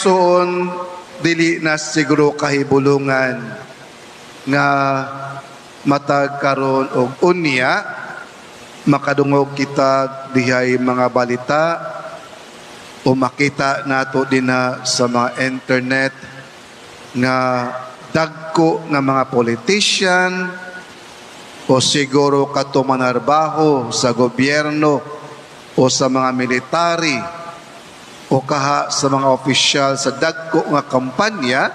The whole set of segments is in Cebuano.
Igsoon, dili na siguro kahibulungan nga matag karon og unya makadungog kita dihay mga balita o makita nato dinha sa mga internet nga dagko nga mga politician o siguro kato manarbaho sa gobyerno o sa mga military o kaha sa mga opisyal sa dagko nga kampanya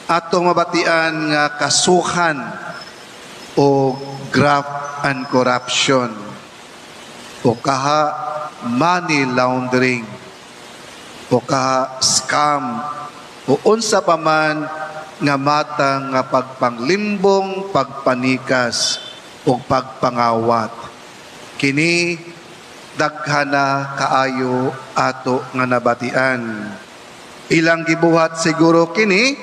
atong mabatian nga kasuhan o graft and corruption o kaha money laundering o kaha scam o unsa pa man nga matang nga pagpanglimbong, pagpanikas o pagpangawat. Kini daghan na kaayo ato nga nabatian. Ilang gibuhat siguro kini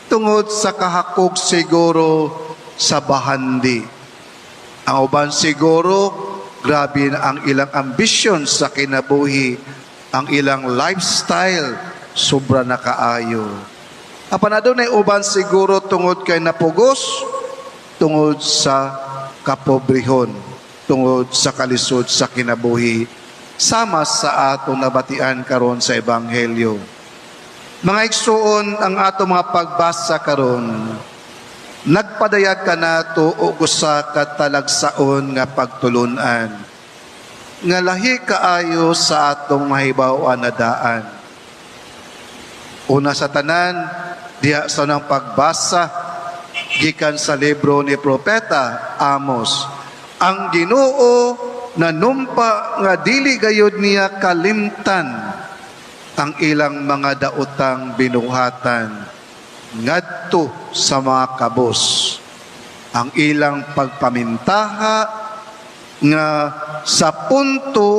tungod sa kahakog siguro sa bahandi. Ang uban siguro, grabe na ang ilang ambisyon sa kinabuhi, ang ilang lifestyle, sobra na kaayo. Apan adunay uban siguro tungod kay napugos, tungod sa kapobrehon, tungod sa kalisod sa kinabuhi, sama sa atong nabatian karon sa Ebanghelyo. Mga igsuon, ang atong mga pagbasa karon nagpadayag kanato og usa ka talagsaon nga pagtulunan nga lahi kaayo sa atong mahibaw-an na daan. Una sa tanan, diha sa nang pagbasa gikan sa libro ni Propeta Amos, ang Ginoo nanumpa nga dili gayud niya kalimtan ang ilang mga daotang binuhatan ngadto sa mga kabos, ang ilang pagpamintaha nga sa punto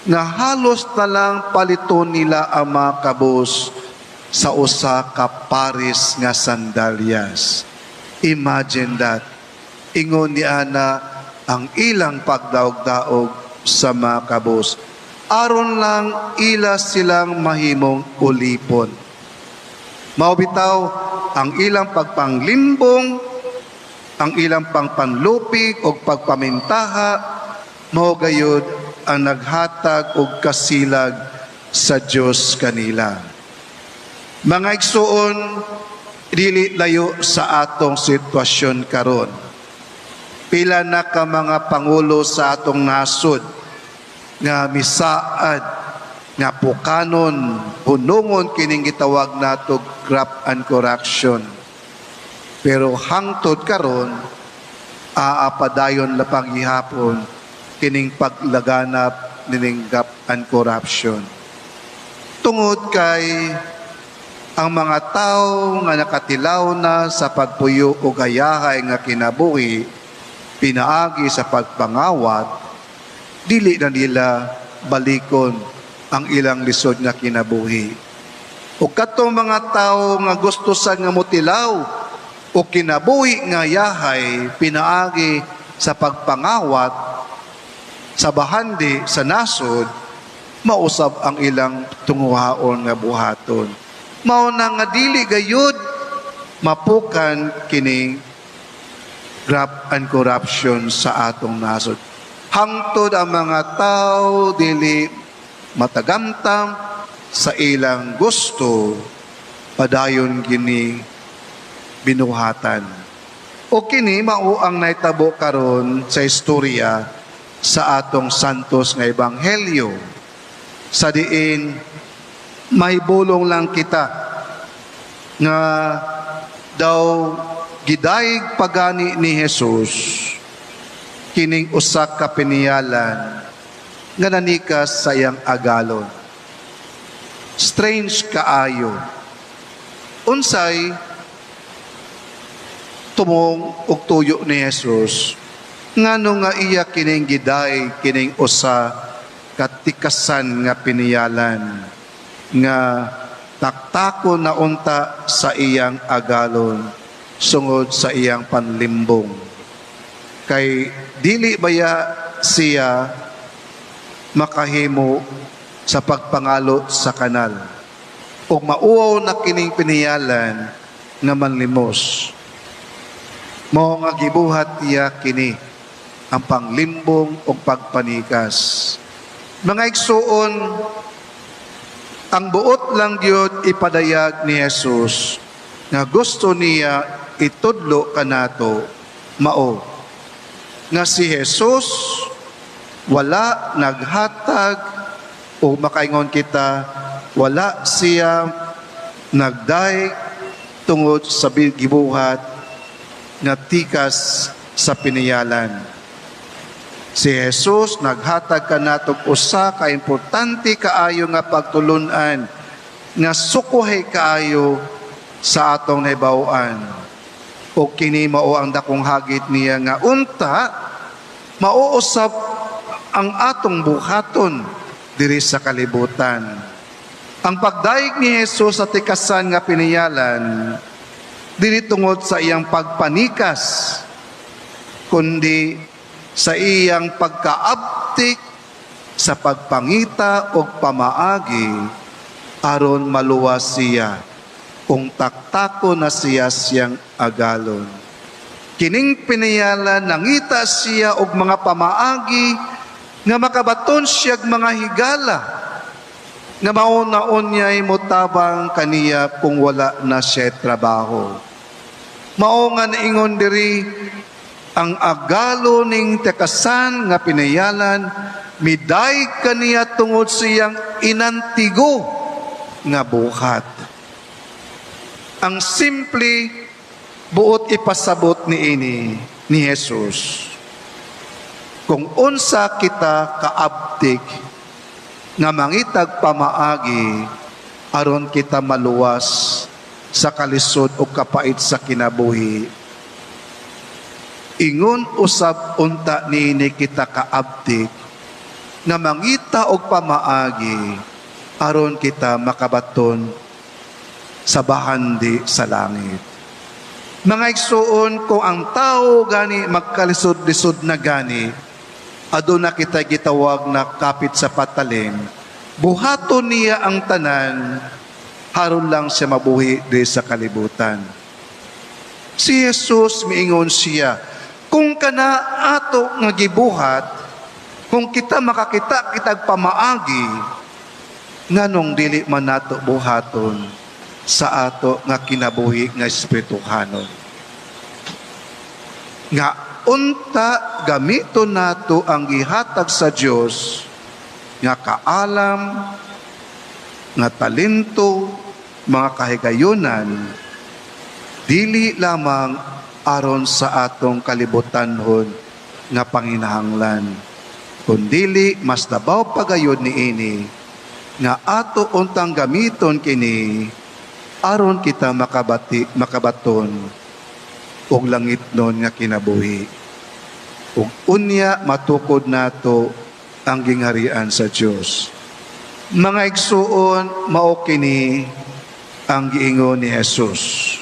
nga halos na lang paliton nila ang mga kabos sa usa ka paris nga sandalyas. Imagine that. Ingon ni ana ang ilang pagdaog-daog sa mga kabos aron lang ila silang mahimong ulipon. Mao bitaw ang ilang pagpanglimbong, ang ilang pangpanlupig o pagpamintaha, mao gayud ang naghatag og kasilag sa Dios kanila. Mga igsuon, dili layo sa atong sitwasyon karon. Pila na ka mga pangulo sa atong nasod nga misaad nga pukanon, hunungon kining gitawag nato graft and corruption. Pero hangtod karon, aapadayon lapang gihapon kining paglaganap nining graft and corruption. Tungod kay ang mga tao nga nakatilaw na sa pagpuyo og hayahay nga kinabuhi pinaagi sa pagpangawat, dili na nila balikon ang ilang lisod nga kinabuhi. O katong mga tao nga gusto sa nga motilaw o kinabuhi nga yahay pinaagi sa pagpangawat sa bahandi sa nasod, mausab ang ilang tunguhaon nga buhaton. Mao na nga dili gayud mapukan kining graft and corruption sa atong nasod hangtod ang mga tao dili matagamtam sa ilang gusto, padayon kini binuhatan. O kini mao ang nahitabo karon sa istorya sa atong Santos nga Ebanghelyo. Sa diin mahibulong lang kita nga daw gidayeg pagani ni Jesus kining usa ka piniyalan nga nanikas sa iyang agalon. Strange kaayo. Unsay tumong ug tuyo ni Jesus ngano nga iya kining gidayeg kining usa katikasan nga piniyalan nga taktakon na unta sa iyang agalon sungod sa iyang panlimbong? Kay dili baya siya makahimo sa pagpangalot sa kanal? Ug mauwaw na kining piniyalan nga manlimos. Mao nga gibuhat iya kini ang panglimbong ug pagpanikas. Mga igsuon, ang buot lang gyud ipadayag ni Jesus nga gusto niya itudlo kanato mao nga si Jesus wala naghatag o makaingon kita wala siya nagdayeg tungod sa gibuhat nga tikas sa piniyalan. Si Jesus naghatag kanato usa ka importante kaayo nga pagtulunan nga sukuhay kaayo sa atong nahibaw-an. O kini mao ang dakong hagit niya nga unta mauusab ang atong buhaton diri sa kalibutan. Ang pagdayeg ni Jesus sa tikasan nga piniyalan dili tungod sa iyang pagpanikas, kundi sa iyang pagkaabtik sa pagpangita og pamaagi aron maluwas siya kung taktakon na siya siyang agalon. Kining piniyalan, nangita siya og mga pamaagi nga makabaton siya og mga higala nga mao na unya'y motabang kaniya kung wala na siya trabaho. Mao nga naingon diri ang agalo ning tekasan nga pinayalan, midayeg kaniya tungod siyang inantigo nga buhat. Ang simple buot ipasabot ni ini ni Jesus, kung unsa kita kaabtik nga mangitag pamaagi aron kita maluwas sa kalisod o kapait sa kinabuhi, ingon usab unta niini kita kaabtik nga mangita og pamaagi aron kita makabaton sa bahandi sa langit. Mga igsuon, kung ang tao gani magkalisod-lisod na gani, aduna kita gitawag na kapit sa patalim, buhaton niya ang tanan, haron lang siya mabuhi di sa kalibutan. Si Jesus, miingon siya, kung kana ato nga gibuhat, kung kita makakita kitag pamaagi, nganong dili man nato buhaton sa ato nga kinabuhi nga espirituhanon? Nga unta gamiton nato ang gihatag sa Dios nga kaalam, nga talento, mga kahigayunan, dili lamang aron sa atong kalibutanhon nga panginahanglan, kundili mas labaw pagayod niini nga ato untang gamiton kini aron kita makabaton og langitnon nga kinabuhi ug unya matukod nato ang gingharian sa Dios. Mga igsuon, mao kini ang giingon ni Jesus.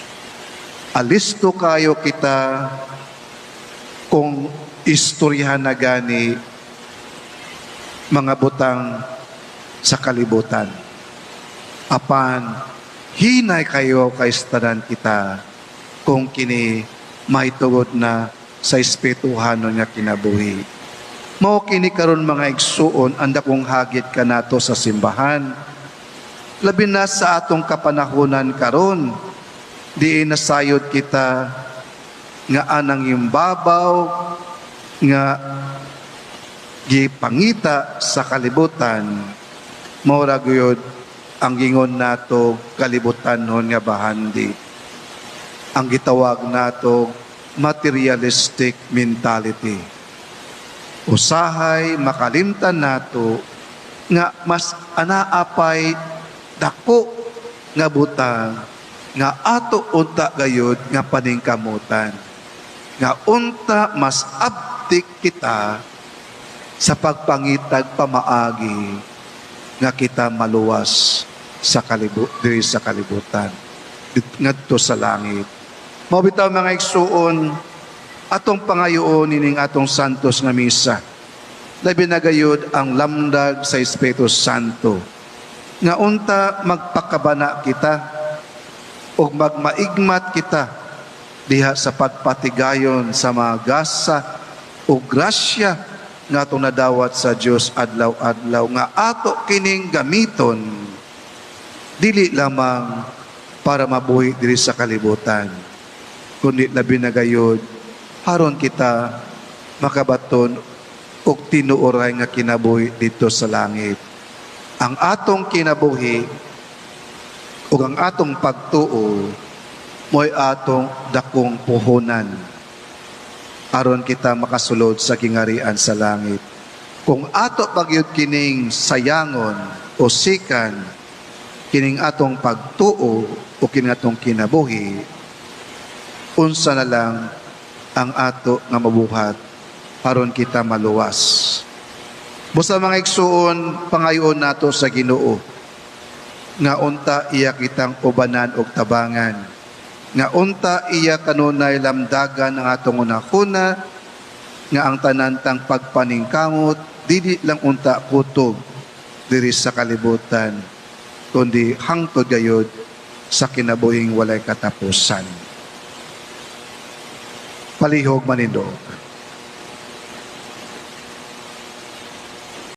Alisto kayo kita kung istoryahan na gani mga butang sa kalibutan. Apan hinay kayo kaistaran kita kung kini mahitungod na sa espirituhanon nga kinabuhi. Mao kini karon, mga igsuon, ang dakong hagit kanato sa simbahan. Labi na sa atong kapanahonan karon, diin nasayod kita nga anang imbabaw nga gipangita sa kalibutan, mao ra gyud ang gingon nato kalibutanhon nga bahandi, ang gitawag nato materialistic mentality. Usahay makalimtan nato nga mas anaa pay dako nga butang nga ato unta gayud nga paningkamutan, nga unta mas abtik kita sa pagpangitag pamaagi nga kita maluwas sa diri sa kalibutan ngadto sa langit. Mao bitaw, mga igsuon, atong pangayoon ining atong santos nga misa, labi na gayud ang lamdag sa Espiritu Santo. Nga unta magpakabana kita ug magmaigmat kita diha sa pagpatigayon sa mga gasa o grasya nga atong nadawat sa Dios adlaw-adlaw, nga ato kining gamiton dili lamang para mabuhi diri sa kalibutan, kundi labi na gayod aron kita makabaton og tinuoray nga kinabuhi didto sa langit. Ang atong kinabuhi ug ang atong pagtuo mo'y atong dakong puhunan aron kita makasulod sa gingarian sa langit. Kung ato pa gyud kining sayangon o sikan kining atong pagtuo o kining atong kinabuhi, unsa na lang ang ato nga mabuhat aron kita maluwas? Busa, mga igsuon, pangayoon nato sa Ginoo nga unta iya kitang ubanan og tabangan, nga unta iya kanunay lamdagan ang atong hunahuna, nga ang tanan tang pagpaningkamot dili lang unta kutob diri sa kalibutan, kundi hangtod gayod sa kinabuhing walay katapusan. Palihog manindog.